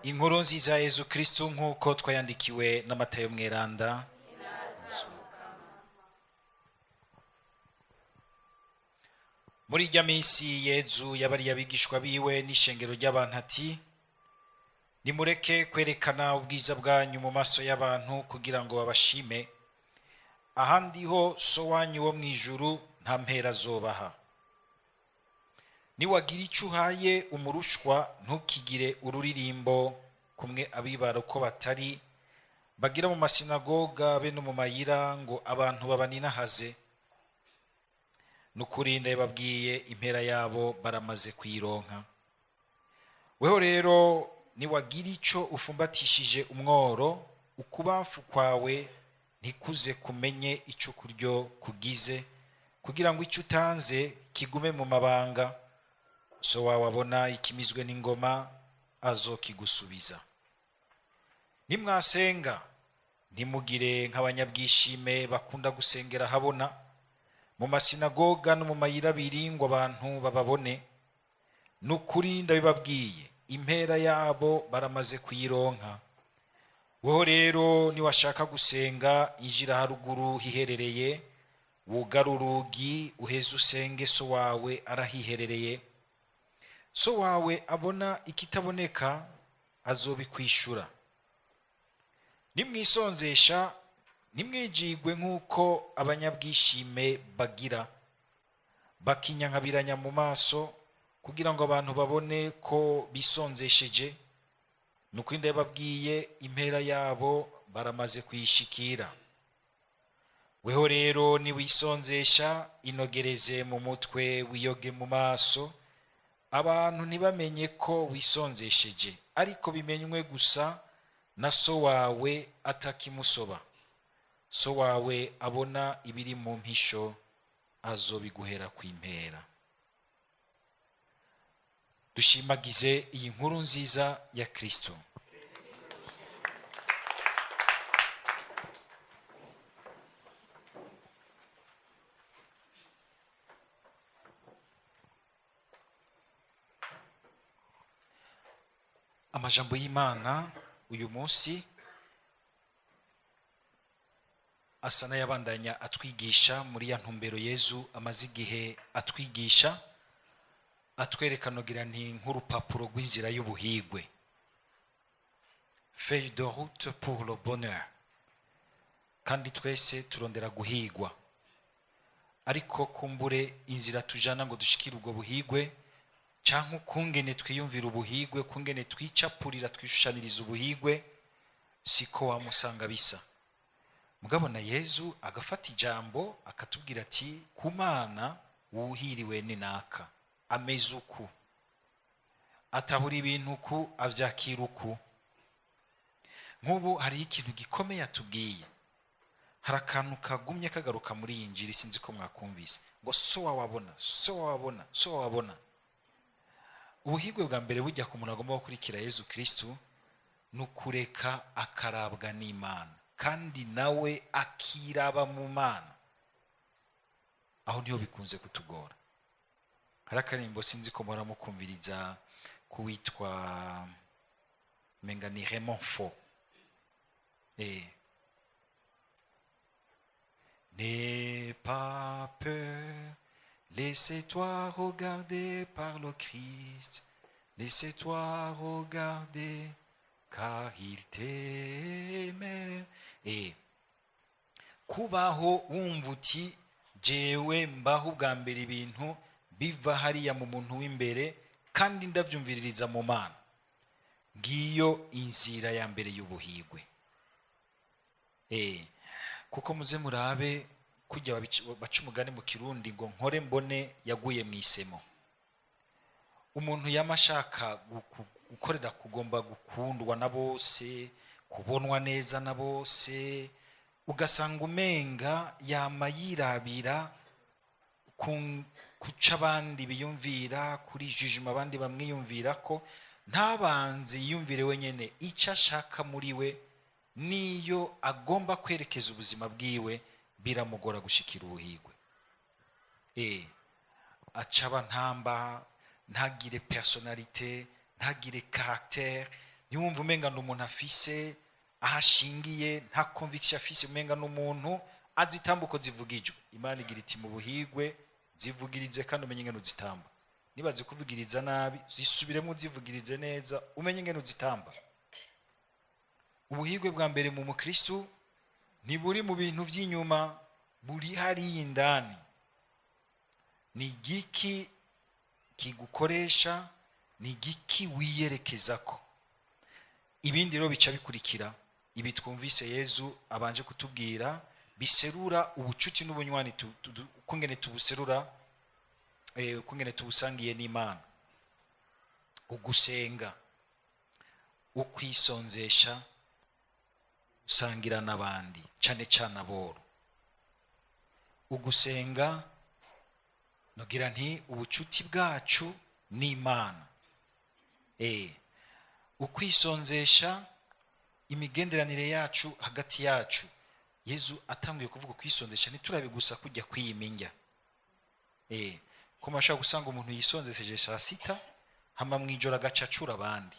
Inkuru nziza ya Yezu Kristu nk'uko twayandikiwe na Matayo Mweranda. Muri irya minsi Yezu yabariye abigishwa biwe n'ishengero ry'abantu ati: nimureke kwerekana ubwiza bwanyu mu maso y'abantu kugira ngo babashime, ahandi ho so wanyu wo mu ijuru nta mpera azobaha. Niwagira icyo uhaye umurushwa, ntukigire ururirimbo kumwe abibara uko batari bagira mu masinagoga be no mu mayira ngo abantu babaninahaze. Nukuri ndababwiye, impera yabo baramaze kuyironka. Weho rero niwagira icyo ufumbatishije umworo, ukubamfu kwawe ntikuze kumenye icyo kuryo kugize, kugira ngo icyo utanze kigume mu mabanga. So wawe abona ikimizwe n'ingoma azokigusubiza. Nimwasenga ntimugire nk'abanyabwishime bakunda gusengera habona mu masinagoga no mu mayira abiri ngo abantu bababone. Nukuri ndabibabwiye, impera yabo baramaze kuyironka. Weho rero niwashaka gusenga, injira haruguru hiherereye, wugare urugi, uheze usenge so wawe arahiherereye. So wawe abona ikitaboneka azobikwishura. Nimwisonzesha ntimwijigwe nk'uko abanyabwishime bagira, bakinyankabiranya mu maso kugira ngo abantu babone ko bisonzesheje. Nukuri ndababwiye, impera yabo baramaze kuyishikira. Weho rero niwisonzesha, inogereze mu mutwe, wiyoge mu maso, abantu ntibamenye ko wisonzesheje, ariko bimenywe gusa na so wawe atakimusoba. So wawe abona ibiri mu mpisho azobiguhera kw'impera. Dushimagize iyi nkuru nziza ya Kristo. Amajambo y'Imana uyu munsi asa n'ayabandanya atwigisha muri ya ntumbero Yezu amaze igihe atwigisha, atwereka nogira nti nk'urupapuro rw'inzira y'ubuhigwe, feuille de route pour le bonheur. Kandi twese turondera guhigwa, ariko kumbure inzira tujana ngo dushikire ubwo buhigwe, canke ukungene twiyumvira ubuhigwe, ukungene twicapurira twishushaniriza ubuhigwe, siko wamusanga bisa. Mugabo na Yezu agafata ijambo akatubwira ati: ku Mana wuhiriwe ni naka, ameze uku, atahura ibintu uku, avyakira uku. Nk'ubu hariho ikintu gikomeye atubwiye, hari akantu kagumye kagaruka muri iyi njiri, sinzi ko mwakumvise, ngo so wabona, so wabona, so wabona. Ubuhigwe bwa mbere bujya ku muntu agomba gukurikira Yezu Kristu ni ukureka akarabwa n'Imana, kandi nawe akiraba mu Mana. Aho niho bikunze kutugora. Hari akaririmbo sinzi ko muhora mukumviriza kuwitwa menga ni Raymond Fo. N'aie pas peur, laissez-toi regarder par le Christ, laissez-toi regarder, car il t'aime. Kubaho wumva uti jewe mbaho ubwa mbere ibintu biva hariya mu muntu w'imbere, kandi ndabyumviririza mu Mana, ngiyo inzira ya mbere y'ubuhigwe. Kuko muze murabe kujya baca umugani mu Kirundi ngo nkore mbone yaguye mu isemo. Umuntu yama ashaka gukorera kugomba gukundwa na bose, kubonwa neza na bose, ugasanga umenga yama yirabira kuca abandi biyumvira, kuri jugement abandi bamwiyumvira, ko ntabanze yiyumvire wenyene icyo ashaka muri we, niyo agomba kwerekeza ubuzima bwiwe, biramugora gushikira ubuhigwe. Acaba ntamba, ntagire personnalité, ntagire caractère. Ntiwumve umenga ni umuntu afise aho ashingiye, nta conviction afise, umenga ni umuntu azitamba uko zivugijwe. Imana igira iti: "Mu buhigwe zivugirize kandi umenye ingene uzitamba. Niba zikuvugiriza nabi, zisubiremo uzivugirize neza, umenye ingene uzitamba." Ubuhigwe bwa mbere mu mukristu ntiburi mu bintu by'inyuma, buri hariya indani. Ni igiki kigukoresha? Ni igiki wiyerekezako? Ibindi rero bica bikurikira ibi twumvise Yezu abanje kutubwira, biserura ubucuti n'ubunywani, ukungene tubuserura, ukungene tubusangiye n'Imana: ugusenga, ukwisonzesha, gusangira n'abandi, cane cane aboro. Ugusenga, nogira nti ubucuti bwacu n'Imana, ukwisonzesha, imigenderanire yacu hagati yacu. Yezu atanguye kuvuga kwisonzesha, ntiturabe gusa kujya kwiyima indya, ko mashobora gusanga umuntu yisonzesheje saa sita, hama mwijoro agaca acura abandi.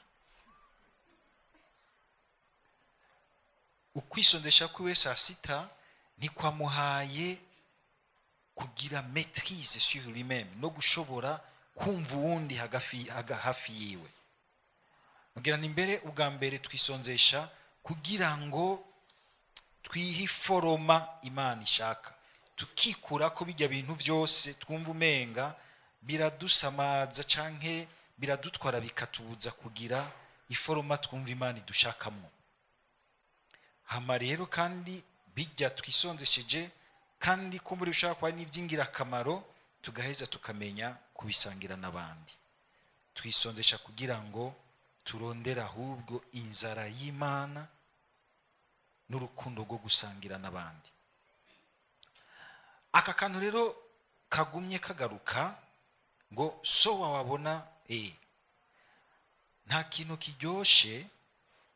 Ukwisonzesha kwiwe saa sita ntikwamuhaye kugira maîtrise sur lui-même no gushobora kumva uwundi hafi yiwe. Kugira ni mbere, ubwa mbere twisonzesha kugira ngo twihe iforoma Imana ishaka, tukikura ko bijya bintu byose twumva umenga biradusamaza canke biradutwara, bikatubuza kugira iforoma twumva Imana idushakamwo. Hama rero kandi bijya twisonzesheje, kandi kumbura bishobora kuba n'iby'ingirakamaro, tugaheza tukamenya kubisangira n'abandi. Twisonzesha kugira ngo turondere ahubwo inzara y'Imana n'urukundo rwo gusangira n'abandi. Aka kantu rero kagumye kagaruka ngo so wabona, nta kintu kiryoshe,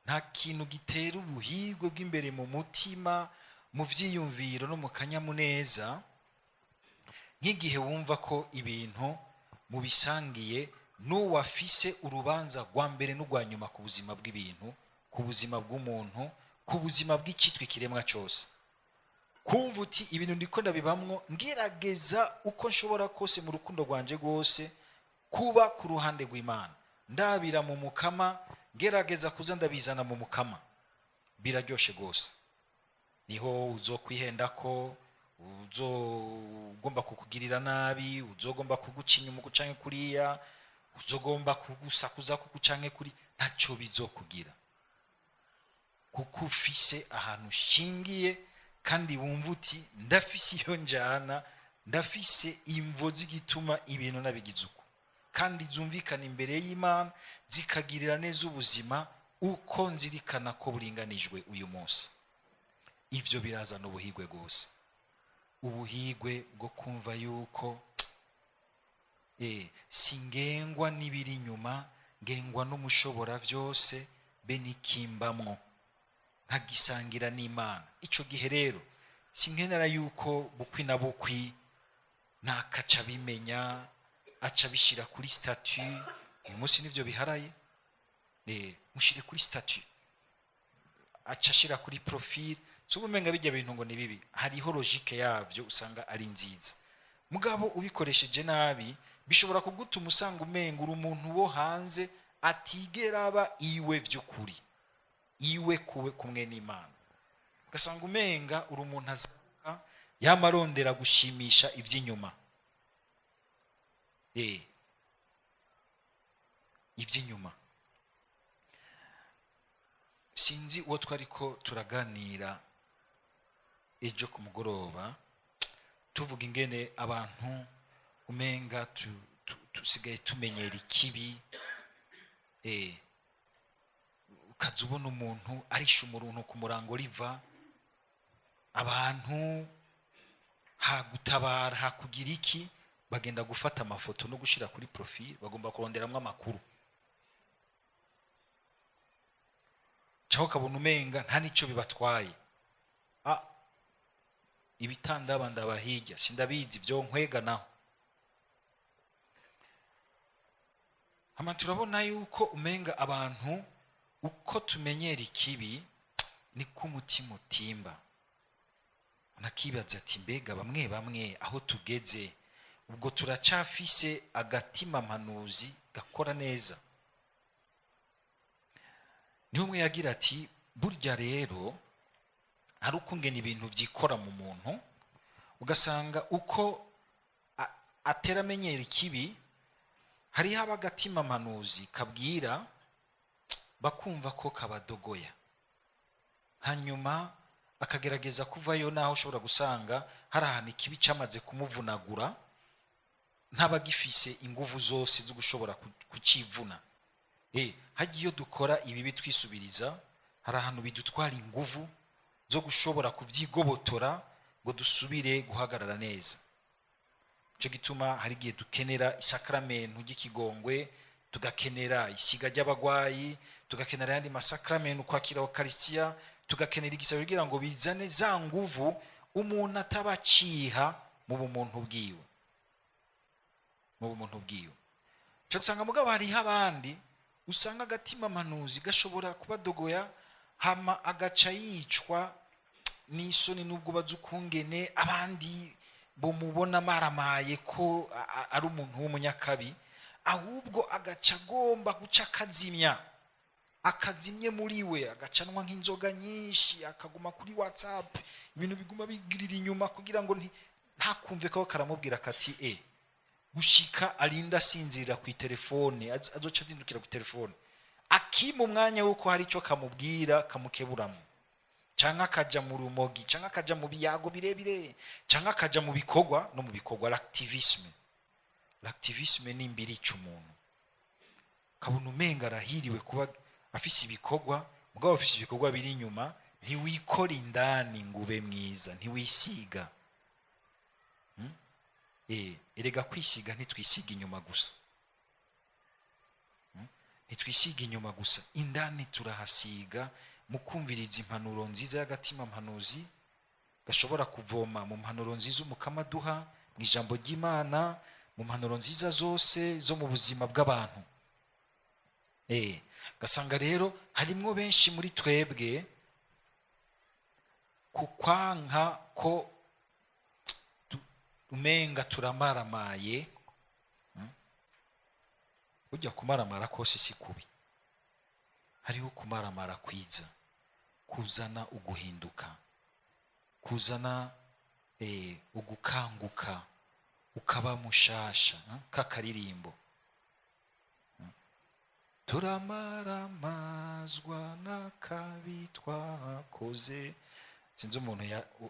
nta kintu gitera ubuhigwe bw'imbere mu mutima, mu vyiyumviro no mu kanyamuneza, nk'igihe wumva ko ibintu mubisangiye n'uwafise urubanza rwa mbere n'urwa nyuma ku buzima bw'ibintu, ku buzima bw'umuntu, ku buzima bw'icitwa ikiremwa cyose. Kumva uti: "Ibintu ndiko ndabibamwo, ngerageza uko nshobora kose mu rukundo rwanje rwose kuba ku ruhande rw'Imana, ndabira mu Mukama, ngerageza kuza ndabizana mu Mukama." Biraryoshe rwose. Niho uzokwihenda ko uzogomba kukugirira nabi, uzogomba kuguca inyuma uku canke kuriya, uzogomba kugusakuza kuku canke kuri, ntacyo bizokugira, kuko ufise ahantu ushingiye kandi wumva uti: "Ndafise iyo njana, ndafise imvo z'igituma ibintu nabigize uko, kandi zumvikana imbere y'Imana, zikagirira neza ubuzima uko nzirikana ko buringanijwe uyu munsi." Ibyo birazana ubuhigwe rwose, ubuhigwe bwo kumva yuko singengwa n'ibiri inyuma, ngengwa n'Umushobora byose, be n'ikimbamwo nkagisangira n'Imana. Ico gihe rero sinkenera yuko bukwi na bukwi nakaca bimenya, aca bishyira kuri statut. Uyu munsi nivyo biharaye, mushire kuri statut, aca ashira kuri profil. So umenga bijya bintu ngo ni bibi, hariho logique yavyo, usanga ari nziza. Mugabo ubikoresheje nabi bishobora kugutuma usanga umenga uri umuntu wo hanze atigera aba iwe vy'ukuri, iwe kuwe kumwe n'Imana, ugasanga umenga uri umuntu azamuka yamarondera gushimisha iby'inyuma, iby'inyuma. Sinzi uwo twariko turaganira ejo ku mugoroba, tuvuga ingene abantu umenga tusigaye tumenyera ikibi. Ukaza ubona umuntu arisha umuntu ku murango, riva abantu hagutabara, hakugira iki, bagenda gufata amafoto no gushira kuri profil, bagomba kuronderamwo amakuru. Cyangwa ukabona umenga nta n'icyo bibatwaye. Ah, ibitandaba ndaba hirya, sindabizi byo nkwega naho. Hama turabona yuko umenga abantu Uko tumenyera ikibi niko umutima utimba. Nakibaza ati mbega bamwe bamwe aho tugeze ubwo turacafise agatima mpanuzi gakora neza? Niho umwe yagira ati burya rero hari ukungena ibintu byikora mu muntu, ugasanga uko atera amenyera ikibi, hariho abagatima mpanuzi kabwira bakumva ko kabadogoya, hanyuma akagerageza kuvayo, naho ushobora gusanga hari ahantu ikibi cyamaze kumuvunagura, ntabagifise inguvu zose zo gushobora kucivuna. Hagiye iyo dukora ibibi twisubiriza, hari ahantu bidutwara inguvu zo gushobora kubyigobotora ngo dusubire guhagarara neza. Nicyo gituma hari igihe dukenera isakramentu ry'ikigongwe, tugakenera isiga ry'abagwayi, tugakenera ayandi masakramentu, kwakira Eucharistia, tugakenera igisabo kugira ngo bizane za nguvu umuntu atabaciha mu bumuntu bwiwe, mu bumuntu bwiwe. Cyo usanga mugabo hariho abandi usanga agatima mpanuzi gashobora kubadogoya, hama agaca yicwa n'isoni n'ubwo bazukungene abandi bomubona maramaye ko ari umuntu w'umunyakabi, ahubwo agaca agomba guca akazimya, akazimye muri we, agacanwa nk'inzoga nyinshi, akaguma kuri WhatsApp, ibintu biguma bigirira inyuma kugira ngo ntakumve ko karamubwira kati gushika arinda asinzirira ku telefone, azoca azindukira ku telefone, akima umwanya wuko hari icyo kamubwira kamukeburamo, canke akaja mu rumogi, canke akaja mu biyago birebire, canke akaja mu bikorwa no mu bikorwa. L'activisme, l'activisme ni imbiri ica umuntu, kabona umenga arahiriwe kuba afise ibikorwa, mugabo afise ibikorwa biri inyuma. Ntiwikora indani ngo ube mwiza, ntiwisiga. Erega kwisiga ntitwisiga inyuma gusa, Ntitwisiga inyuma gusa, indani turahasiga mu kumviriza impanuro nziza y'agatima mpanuzi gashobora kuvoma mu mpanuro nziza umukama aduha mu ijambo ry'Imana, mu mpanuro nziza zose zo mu buzima bw'abantu. Gasanga rero harimwo benshi muri twebwe kukwanka ko umenga turamaramaye. Burya kumaramara kose si kubi, hariho kumaramara kwiza kuzana uguhinduka, kuzana ugukanguka, ukaba mushasha, kakaririmbo turamaramazwa n'akabi twakoze. Sinzi umuntu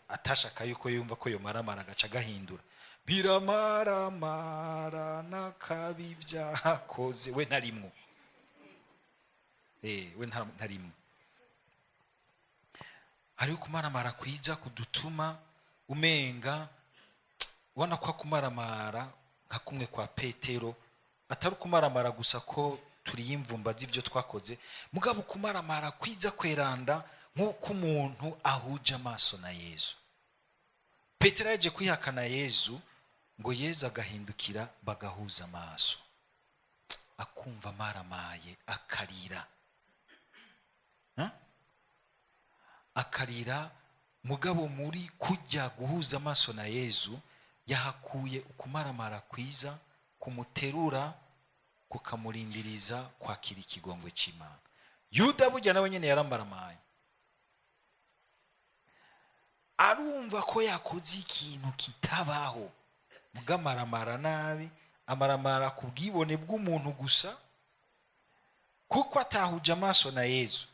atashaka yuko yumva ko yomaramara agaca agahindura biramaramara n'akabi byakoze, we ntarimwo. We ntarimwo. Hariho kumaramara kwiza kudutuma umenga ubona ko kumaramara nka kumwe kwa Petero atari kumaramara gusa ko turi imvumba z'ibyo twakoze, mugabo kumaramara kwiza kweranda nk'uko umuntu ahuje amaso na Yezu. Petero yaje kwihakana Yezu ngo Yezu agahindukira bagahuza amaso, akumva amaramaye, akarira. Akarira, mugabo muri kujya guhuza amaso na Yezu yahakuye ukumaramara kwiza kumuterura kukamurindiriza kwakira ikigongwe cy'Imana. Yuda burya nawe nyene yaramaramaye, arumva ko yakoze ikintu kitabaho, mugamaramara nabi, amaramara ku bwibone bw'umuntu gusa, kuko atahuje amaso na Yezu,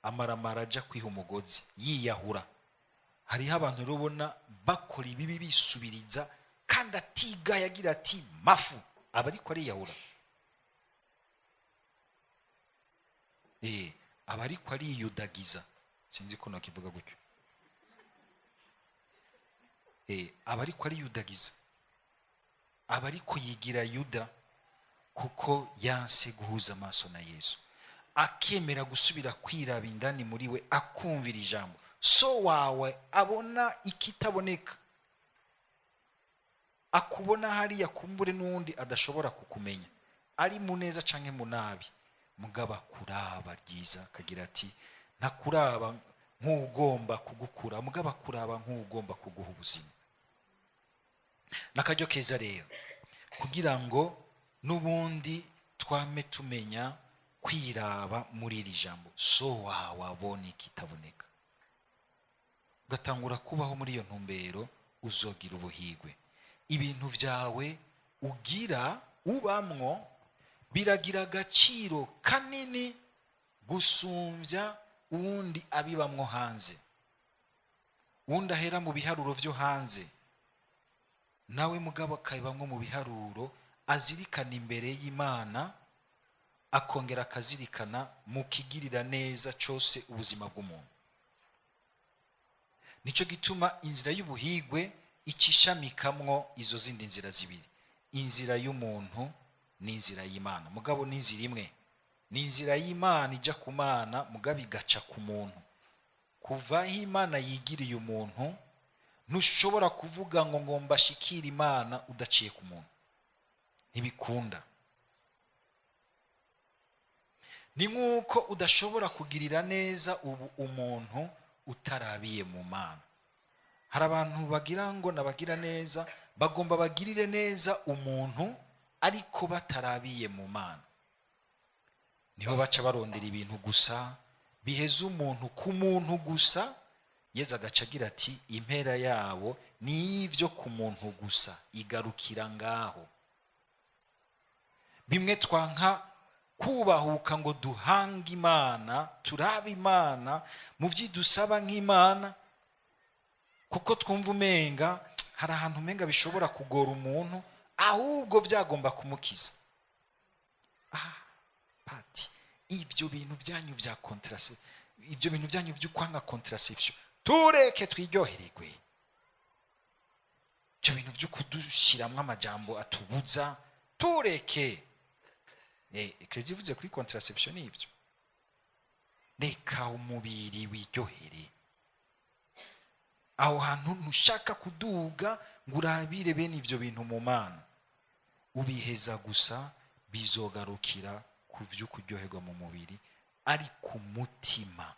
amaramara aja kwiha umugozi yiyahura. Hariho abantu rero ubona bakora ibibi bisubiriza kandi atigaye agira ati mafu, aba ariko ariyahura. Aba ariko ariyudagiza, sinzi ko nakivuga gutyo. Aba ariko ariyudagiza, aba ariko yigira Yuda kuko yanse guhuza amaso na Yesu, akemera gusubira kwiraba indani muri we, akumvira ijambo so wawe abona ikitaboneka, akubona hariya kumbure n'undi adashobora kukumenya, ari mu neza canke mu nabi, Mugaba kuraba ryiza akagira ati ntakuraba nk'ugomba kugukura, mugaba kuraba nk'ugomba kuguha ubuzima. N'akaryo keza rero kugira ngo n'ubundi twame tumenya kwiraba muri iri jambo, so wabona ikitaboneka, ugatangura kubaho muri iyo ntumbero, uzogira ubuhigwe. Ibintu byawe ugira ubamwo biragira agaciro kanini gusumbya uwundi abibamwo hanze. Uwundi ahera mu biharuro byo hanze, nawe mugabo akabibamwo mu biharuro azirikana imbere y'Imana, akongera akazirikana mu kigirira neza cyose ubuzima bw'umuntu. Nicyo gituma inzira y'ubuhigwe icishamikamwo izo zindi nzira zibiri, inzira y'umuntu n'inzira y'Imana. Mugabo n'inzira imwe, ni inzira y'Imana ijya ku Mana, mugabo igaca ku muntu. Kuva aho Imana yigiriye umuntu, ntushobora kuvuga ngo ngomba shikire Imana udaciye ku muntu, ntibikunda. Ni nk'uko udashobora kugirira neza ubu umuntu utarabiye mu Mana. Hari abantu bagira ngo nabagira neza, bagomba bagirire neza umuntu ariko batarabiye mu Mana. Niho baca barondera ibintu gusa biheza umuntu ku muntu gusa. Yezu agaca agira ati impera yabo ni ivyo ku muntu gusa, igarukira ngaho. Bimwe twanka kubahuka ngo duhange Imana, turabe Imana mu vyidusaba nk'Imana, kuko twumva umenga hari ahantu umenga bishobora kugora umuntu, ahubwo vyagomba kumukiza. Pati, ibyo bintu byanyu bya contraception, ibyo bintu byanyu by'ukwanga contraception, tureke twiryohererwe. Ibyo bintu byo kudushiramwo amajambo atubuza, tureke. Eklezia ivuze kuri contraception nivyo. Reka umubiri wiryohere. Aho hantu ntushaka kuduga ngo urabire bene ivyo bintu mu Mana, ubiheza gusa bizogarukira ku vyo kuryoherwa mu mubiri, ariko umutima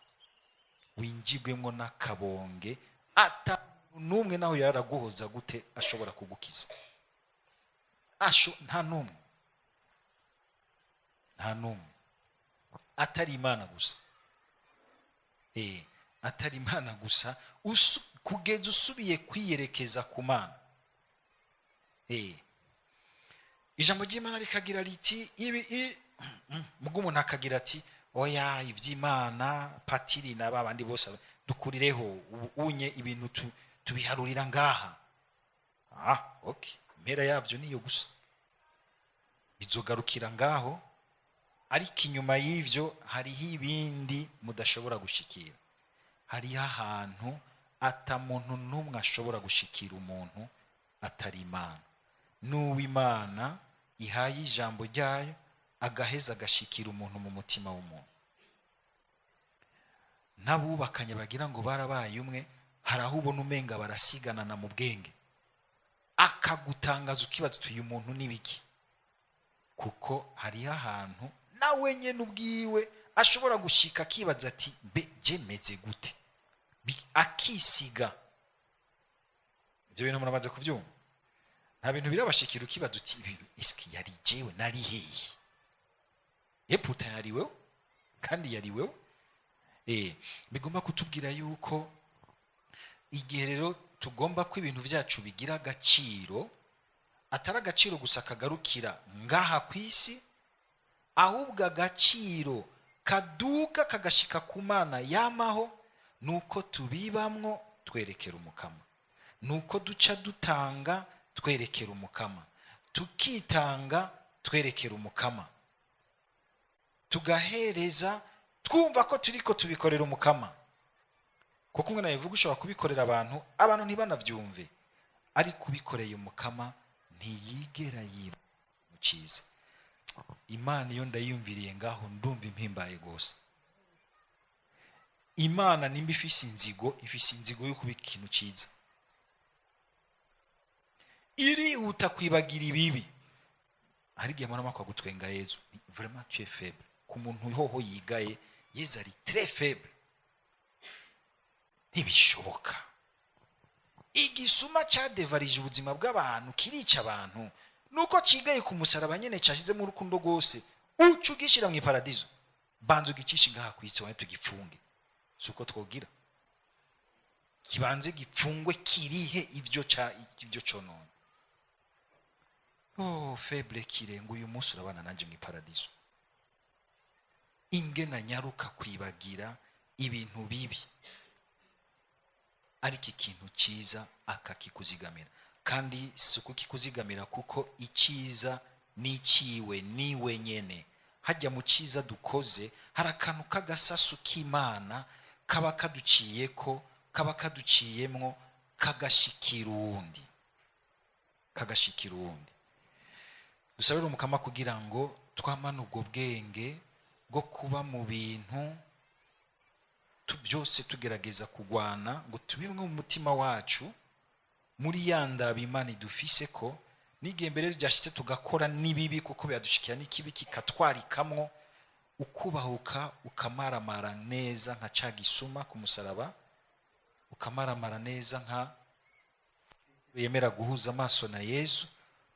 winjibwemwo n'akabonge ata n'umwe naho yaraguhoza gute ashobora kugukiza. Nta n'umwe, nta n'umwe atari Imana gusa. Atari Imana gusa, kugeza usubiye kwiyerekeza ku Mana. Ijambo ry'Imana rikagira riti ibi mugo umuntu akagira ati oya iby'Imana patiri na babandi bose dukurireho unye ibintu tubiharurira ngaha. Okay, impera yavyo niyo gusa bizogarukira ngaho, ariko inyuma y'ivyo hariho ibindi mudashobora gushikira. Hariho ahantu ata muntu n'umwe ashobora gushikira umuntu atari Imana. N'uw'Imana ihaye ijambo ryayo agaheza agashikira umuntu mu mutima w'umuntu. N'abubakanye bagira ngo barabaye umwe, hari aho ubona umenga barasiganana mu bwenge, akagutangaza ukibaza uti uyu muntu ni biki? Kuko hariho ahantu nawe nyene ubwiwe ashobora gushika akibaza ati mbe je meze gute, akisiga. Ibyo bintu muramaze kubyumva. Nta bintu birabashikira ukibaza uti ibi eske yari jewe nari hehe? Eputa yari wewe kandi yari wewe. Bigomba kutubwira yuko igihe rero tugomba ko ibintu byacu bigira agaciro, atari agaciro gusa kagarukira ngaha ku isi, ahubwo agaciro kaduga kagashika ku Mana yamaho, nuko tubibamwo twerekera Umukama, nuko duca dutanga twerekera Umukama, tukitanga twerekera Umukama, tugahereza twumva ko turiko tubikorera Umukama. Kuko umwe nabivuga ushobora kubikorera abantu, abantu ntibanavyumve, ariko ubikoreye Umukama ntiyigera yiba mu ciza. Imana iyo ndayumviriye ngaho ndumva impimbaye gose. Imana nimba ifise inzigo, ifise inzigo yo kubika ikintu ciza, irihuta kwibagira ibibi. Hari igihe murama kwa gutwenga Yezu, vraiment tu es faible. Ku muntu hoho yigaye, Yezu ari très faible, ntibishoboka. Igisuma cadevarije ubuzima bw'abantu, kirica abantu, nuko cigaye ku musaraba nyene, cashizemo urukundo rwose, uca ugishira mu iparadizo. Banza ugicishe ngaha kw'isi, wane tugipfunge. Si uko twogira kibanze gipfungwe, kirihe ibyo ca ibyo conona. Oh, faible kirenga, uyu munsi urabana nanje mu iparadizo. Ingena nyaruka kwibagira ibintu bibi, ariko ikintu cyiza akakikuzigamira. Kandi si ukukikuzigamira, kuko icyiza ni iciwe, ni wenyene. Hajya mu cyiza dukoze hari akantu k'agasasu k'Imana kaba kaduciye, ko kaba kaduciyemwo, kagashikira uwundi, kagashikira uwundi. Dusabire Umukama kugira ngo twamane ubwo bwenge bwo kuba mu bintu byose tugerageza kugwana ngo tubimwe mu mutima wacu, muri ya ndaba Imana idufise, ko n'igihe mbere byashyitse tugakora n'ibibi, kuko biradushikira n'ikibi kikatwarikamwo, ukubahuka ukamaramara neza nka ca gisuma ku musaraba, ukamaramara neza nka yemera guhuza amaso na Yezu,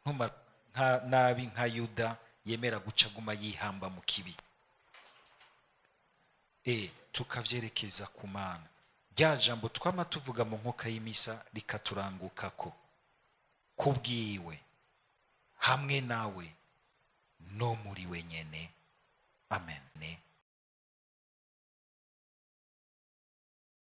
ntuma nka nabi nka Yuda yemera guca aguma yihamba mu kibi. Tukavyerekeza ku Mana, rya jambo twama tuvuga mu nkoka y'imisa rikaturangukako: kubwiwe, hamwe nawe, no muri wenyene. Amen.